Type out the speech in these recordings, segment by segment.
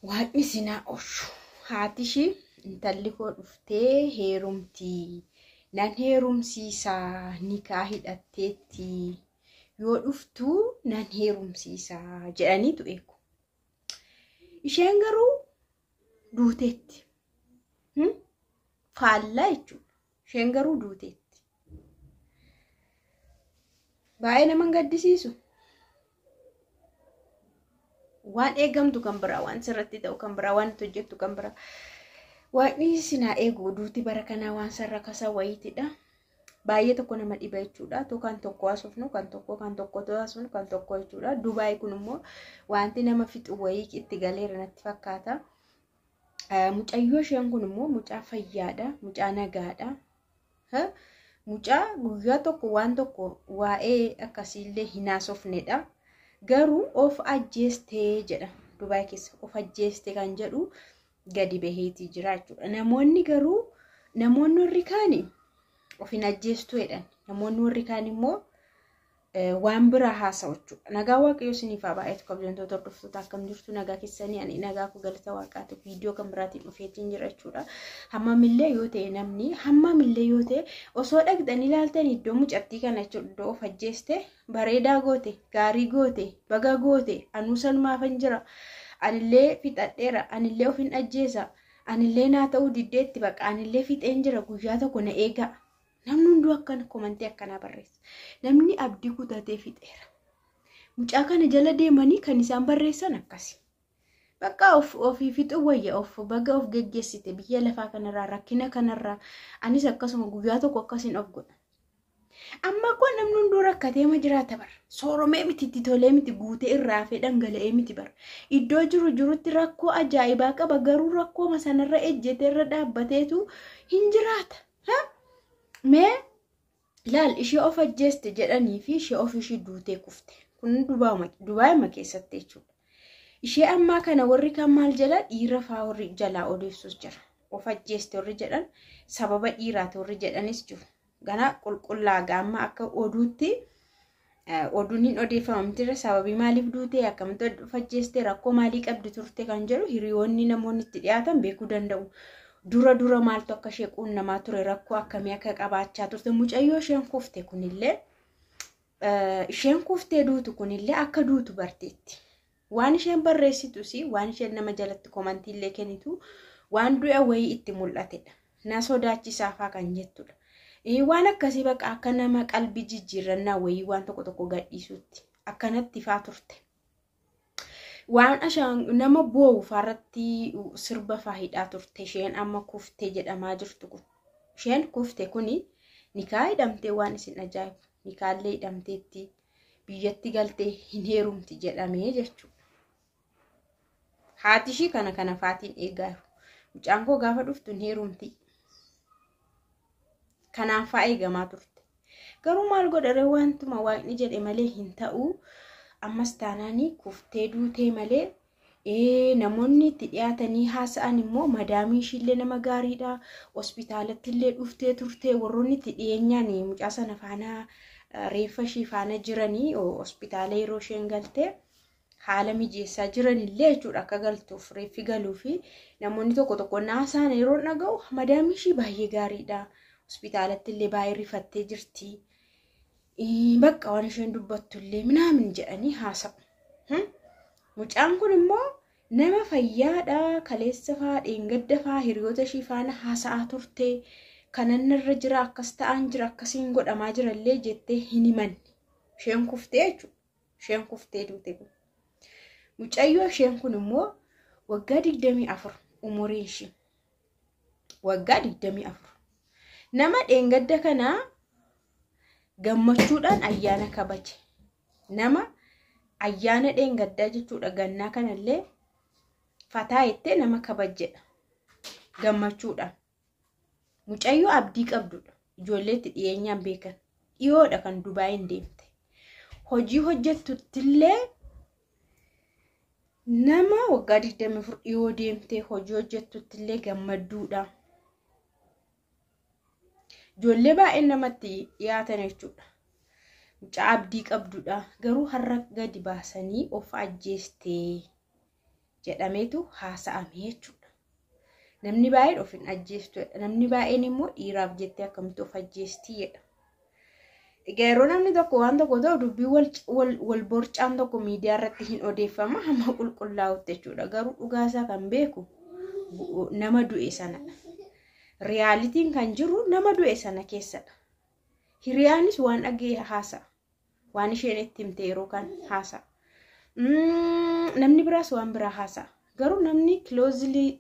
Waaqni sinaa oolchu. Haati ishii intalli koo dhuftee heerumti. Nan heerumsiisaa nikaa hidhatteetti. Yoo dhuftuu nan heerumsiisaa jedhaniitu eegu. Isheen garuu duuteetti. Faallaa jechuudha. Isheen garuu duuteetti. Baay'ee nama gaddisiisu. Waan eegamtu kan biraa, waan sirratti ta'u kan biraa, waan itti hojjettu kan biraa. Waaqni sinaa eegu duuti bara kanaa waan sarara kasaa wayiitidha. Baay'ee tokko nama dhiba jechuudha. Kan tokko haasofnu, kan tokko kan tokko haasofnu, kan tokko jechuudha. Dubaay kun immoo wanti nama fixu wayii itti galeera natti fakkaata. Mucayyoo isheen kun immoo mucaa fayyaadha. Mucaa nagaadha. Mucaa guyyaa tokko waan tokko waa'ee akkasiillee hin haasofnedha. Garuu of ajjeestee jedha. Dubaay keessa of ajjeeste kan jedhu gadi baheetii jira jechuudha. Namoonni garuu namoonni warri kaani of hin ajjeestu jedhan. Namoonni warri kaan immoo waan biraa haasa'u jechuudha. Nagaa Waaqayyoo isiniif haa baay'atu kabajamtoota hordoftoota akkam jirtu nagaa keessanii ani nagaa koo galata Waaqaatu viidiyoo kan biraatiin dhufeetiin jira jechuudha. Hammamillee yoo ta'e namni hammamillee yoo ta'e osoo dhaqxanii ilaaltan iddoo mucattii kana jechuudha iddoo of ajjeeste bareedaa goote gaarii goote baga goote anuu sanumaafan jira anillee fixadheera anillee of hin ajjeesa anillee naa ta'uu diddeetti baqa anillee fixeen jira guyyaa tokko na eegaa. Namni hunduu akkana komantii akkanaa barreessa. Namni abdii kutatee fixeera. Mucaa kana jala deemanii kan isaan barreessan akkasi. Bakka ofii fixuu wayya of baga of geggeessite biyya lafaa kanarraa rakkina kanarraa anis akkasuma guyyaa tokko akkasiin of godha. Amma kun namni hunduu rakkatee ma jiraata bara. Sooromee miti itti tolee miti guutee irraa hafee dhangala'ee miti bara. Iddoo jiru jirutti rakkoo ajaa'ibaa qaba garuu rakkooma sanarra ejjetee irra dhaabbateetu hin jiraata. Mee laal ishee of ajjeeste jedhanii fi ishee of ishee duutee kufte. Kun Dubaayima keessatti jechuudha. Ishee ammaa kana warri kan maal jala dhiira fa'aa warri jalaa odeessus jira. Of ajjeeste warri jedhan sababa dhiiraati warri jedhanis jiru. Ganaa qulqullaa gaamma akka oduutti oduun hin odeeffamamtire sababii maaliif duutee akkamitti of ajjeeste rakkoo maalii qabdi turte kan jedhu hiriyoonni namoonni itti dhiyaatan beekuu danda'u. Dura dura maaltu akka ishee quunnamaa ture rakkoo akkamii akka qabaachaa turte mucayyoo isheen kufte kunillee isheen kuftee duutu kunillee akka duutu barteetti. Waan isheen barreessitus waan isheen nama jalatti komantiillee kennitu waan du'a wayii itti mul'atedha. Na sodaachisaafaa kan jettudha. Waan akkasii baqa akka nama qalbii jijjiirrannaa wayii waan tokko tokko gadhiisutti akkanatti faa turte. Waan nama boo'u faarratti sirba faa hidhaa turte isheen amma kuftee jedhamaa jirtu kun. Isheen kufte kuni nikaa hidhamtee waan isin ajaa'ibu. Nikaallee hidhamteetti biyyatti galtee hin heerumti jedhamee jechuudha. Haati ishii kana kana faatiin eegaa jiru. Mucaan koo gaafa dhuftu hin heerumti. Kanaan faa eegamaa turte. Garuu maal godharee wantuma waaqni jedhe malee hin ta'u. Ammas taanaanii kuftee duutee malee namoonni itti dhiyaatanii haasa'an immoo madaamii ishiillee nama gaariidha. Hospitaalatti illee dhuftee turte warroonni itti dhiyeenyaan mucaa sana faana reeffa ishii faana jiranii hospitaala yeroo isheen galte haala mijeessaa jiranillee jechuudha akka galtuuf reeffi galuu fi namoonni tokko tokko naasaan yeroo dhaga'u madaamii ishii baay'ee gaariidha. Hospitaalatti illee baay'ee rifattee jirti. Bakka waan isheen dubbattu illee minaamin jedhanii haasa'u. Mucaan kun immoo nama fayyaadha. Kaleessa fa'aa, dheengadda fa'aa, hiriyoota ishii faana haasa'aa turte. Kanan irra jira, akkas ta'aan jira, akkasiin godhamaa jira illee jettee hin himanne. Isheen kuftee jechuudha. Isheen kuftee duute kun. Mucayyoo isheen kun immoo waggaa 24 umuriin ishii. Waggaa 24. Nama dheengadda kanaa gammachuudhaan ayyaana kabaje. Nama ayyaana dheengaddaa jechuudha gannaa kanallee fataa jettee nama kabajedha. Gammachuudhaan. Mucayyoo abdii qabdudha. Ijoolleetti dhiyeenyaan beekan. Dhiyoodha kan Dubaayin deemte. Hojii hojjettuttillee nama waggaa 24 dhiyoo deemtee hojii hojjettuttillee gammadduudha. Ijoollee baay'een namatti dhiyaatan jechuudha. Mucaa abdii qabdudha. Garuu har'a gadi baasanii of ajjeestee jedhameetu haasa'ame jechuudha. Namni baay'een of hin ajjeestu jedha. Namni baay'een immoo dhiiraaf jettee akkamitti of ajjeestii jedha. Egaa yeroo namni tokko waan tokko ta'u dubbii wal borcaan tokko miidiyaa irratti hin odeeffama hamma qulqullaa'utti jechuudha. Garuu dhugaasaa kan beeku nama du'e sanadha. Riyaalitiin kan jiru nama du'e sana keessadha. Hiriyaanis waan dhaga'e haasa'a. Waan isheen itti himte yeroo kan haasa'a. Namni biraas waan biraa haasa'a. Garuu namni kiloozilii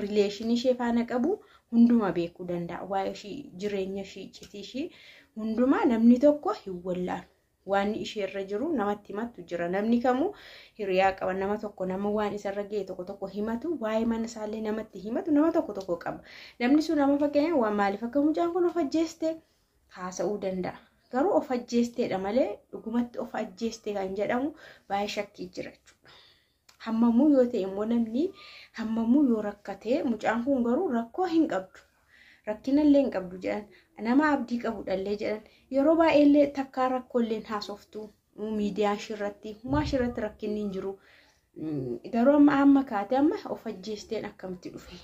rileeshinii ishee faana qabu hunduma beekuu danda'a. Waa'ee ishii, jireenya ishii, iccitii ishii hundumaa namni tokko hin wallaalu. Waan isheerra jiru namatti himattu jira. Namni kamuu hiriyaa qaba. Nama tokko nama waan isarra ga'e tokko tokko himatu, waa'ee mana isaallee namatti himatu nama tokko tokko qaba. Namni sun nama fakkeenya waan maaliif akka mucaan kun of ajjeeste haasa'uu danda'a. Garuu of ajjeesteedha malee dhugumatti of ajjeeste kan jedhamu baay'ee shakkii jira jechuudha. Hammamuu yoo ta'e immoo namni hammamuu yoo rakkate mucaan kun garuu rakkoo hin qabdu. Rakkinallee hin qabdu jedhan. Nama abdii qabudhallee jedhan. Yeroo baay'eellee takkaa rakkooleen haasoftu miidiyaa ishirratti humaa ishirratti rakkinni hin jiru. Garuu amma kaatee amma of ajjeesteen akkamitti dhufe?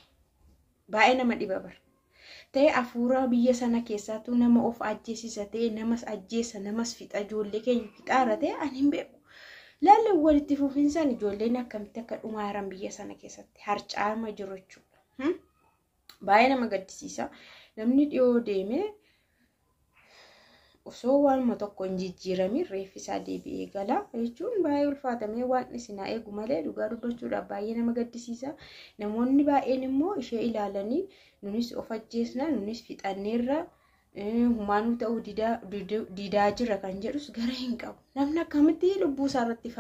Baay'ee nama dhiba bara. Ta'e hafuura biyya sana keessaatu nama of ajjeesisa ta'e namas ajjeesa namas fixa ijoollee keenya fixaara ta'e ani hin beeku. Laalli walitti fufinsaan ijoolleen akkamitti akka dhumaa jiran biyya sana keessatti harcaama jiru jechuudha. Baay'ee nama gaddisiisa. Namni dhiyoo deemee osoo waanuma tokko hin jijjiiramin reeffi isaa deebi'ee gala jechuun baay'ee ulfaatamee waan isin haa eegu malee dhugaa dubbachuudhaaf baay'ee nama gaddisiisa. Namoonni baay'een immoo ishee ilaalanii nunis of ajjeesna nunis fixanneerra humaanuu ta'uu didaa jira kan jedhus gara hin qabu. Namni akkamitti lubbuu isaa irratti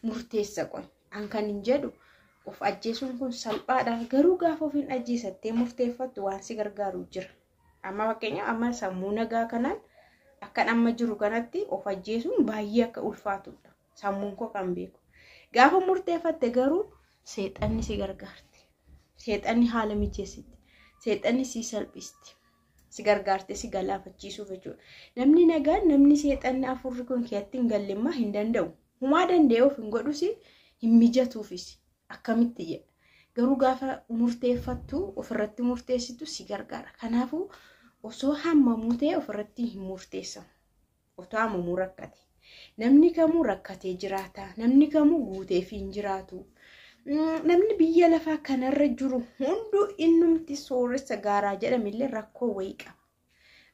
murteessa qoy. An kan hin jedhu of ajjeesuun kun salphaadha. Garuu gaafa of hin ajjeesattee murteeffattu waan si gargaaru jira. Amma fakkeenyaaf amma sammuu nagaa kanaan akkan amma jiru kanatti of ajjeesuun baay'ee akka ulfaatudha. Sammuun koo kan beeku. Gaafa murteeffatte garuu seexanni si gargaarti. Seexanni haala mijeessiti. Seexanni si salphisti. Si gargaarte si galaafachiisuuf jechuudha. Namni nagaan namni seexanni afurri kun keessatti hin gallemmaa hin danda'u. Humaa danda'e of hin godhus hin mijatuufis akkamitti jedha. Garuu gaafa murteeffattu ofirratti murteessitu si gargaara. Kanaafuu osoo hammamuu ta'e ofirratti hin murteessamu. Otoo hammamuu rakkate. Namni kamuu rakkatee jiraata. Namni kamuu guuteef hin jiraatu. Namni biyya lafaa kanarra jiru hunduu innumti sooressa gaaraa jedhamillee rakkoo wayii qaba.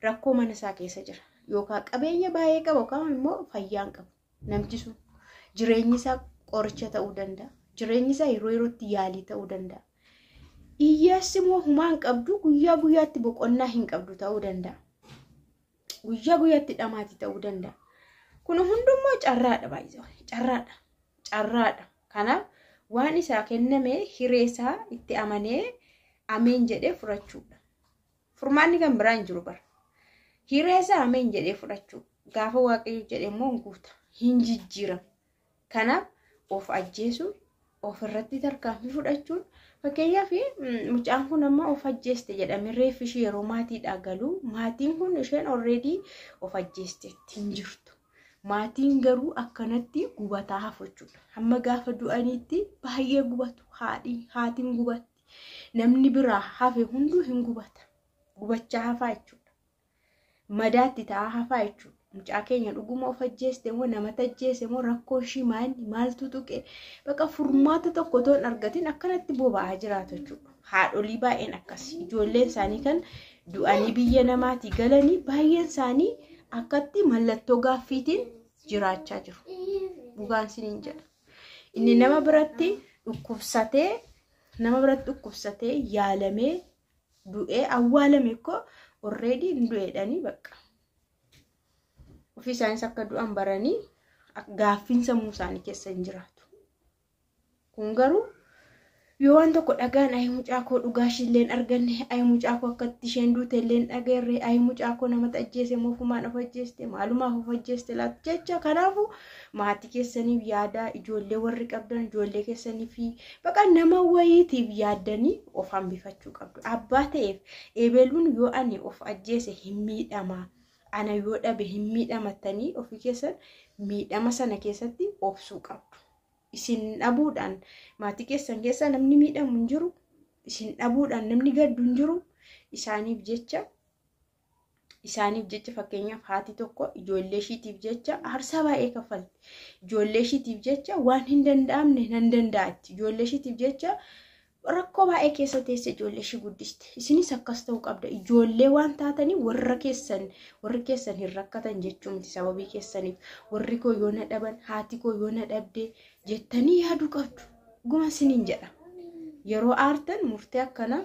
Rakkoo mana isaa keessa jira. Yookaan qabeenya baay'ee qaba yookaan immoo fayyaa hin qabu. Namti sun jireenyi isaa qoricha ta'uu danda'a. Jireenyi isaa yeroo yerootti yaalii ta'uu danda'a. Hiyyeessi immoo humaa hin qabdu guyyaa guyyaatti boqonnaa hin qabdu ta'uu danda'a. Guyyaa guyyaatti dhamaatii ta'uu danda'a. Kun hundummoo carraadha baay'ee. Carraadha. Carraadha. Kanaaf waan isaa kenname hiree isaa itti amanee ameen jedhee fudhachuudha. Furmaanni kan biraa hin jiru bara. Hiree isaa ameen jedhee fudhachuu. Gaafa Waaqayyo jedhe immoo hin guuta. Hin jijjiiramu. Kanaaf of ajjeesuun ofirratti tarkaanfii fudhachuun fakkeenyaaf mucaan kun amma of ajjeeste jedhamee reeffi ishee yeroo maatiidhaa galu maatiin kun isheen already of ajjeesteetti hin jirtu. Maatiin garuu akkanatti gubataa hafu jechuudha. Hamma gaafa du'aniitti baay'ee gubatu. Haatiin gubatti. Namni biraa hafe hunduu hin gubata. Gubachaa hafaa jechuudha. Madaatti ta'aa hafaa jechuudha. Mucaa keenya dhuguma of ajjeeste moo namatti ajjeese moo rakkoo ishii maaltu tuqe bakka furmaata tokko otoo hin argatin akkanatti boba'aa jiraatu jechuudha. Haadholii baay'een akkas ijoolleen isaanii kan du'anii biyya namaatii galanii baay'een isaanii akkatti mallattoo gaaffiitiin jiraachaa jiru. Dhugaan isiniin jedha. Inni nama biratti dhukkubsatee yaalamee du'ee awwaalame koo already hin du'eedhanii bakka. Ofii isaanis akka du'an baranii gaaffiin sammuu isaanii keessa hin jiraatu. Kun garuu yoo waan tokko dhagaan ayi mucaa koo dhugaa ishiillee hin arganne, ayi mucaa koo akkatti isheen duute illee hin dhageerre, ayi mucaa koo namatti ajjeese moo ofumaan of ajjeeste, maalumaaf of ajjeeste laata jecha. Kanaafuu maatii keessaniif yaada, ijoollee warri qabdan ijoollee keessanii fi baqa nama wayiitiif yaaddanii of hambifachuu qabdu. Abbaa ta'eef ebeluun yoo ani of ajjeese hin miidhama. Ana yoo dhabe hin miidhamattanii ofii keessan miidhama sana keessatti obsuu qabdu. Isin dhabuudhaan maatii keessan keessaa namni miidhamu hin jiru. Isin dhabuudhaan namni gaddu hin jiru. Isaaniif jecha, isaaniif jecha, fakkeenyaaf haati tokko ijoollee ishiitiif jecha aarsaa baay'ee kaffalti. Ijoollee ishiitiif jecha waan hin danda'amne nan danda'atti. Ijoollee ishiitiif jecha rakkoo baay'ee keessa teesse ijoollee ishii guddiste. Isinis akkas ta'uu qabda. Ijoollee waan taatanii warra keessan, warri keessan hin rakkatan jechuu miti sababii keessaniif. Warri koo yoo na dhaban, haati koo yoo na dhabde jettanii yaaduu qabdu. Guma isiniin jedha. Yeroo aartan murtee akkanaa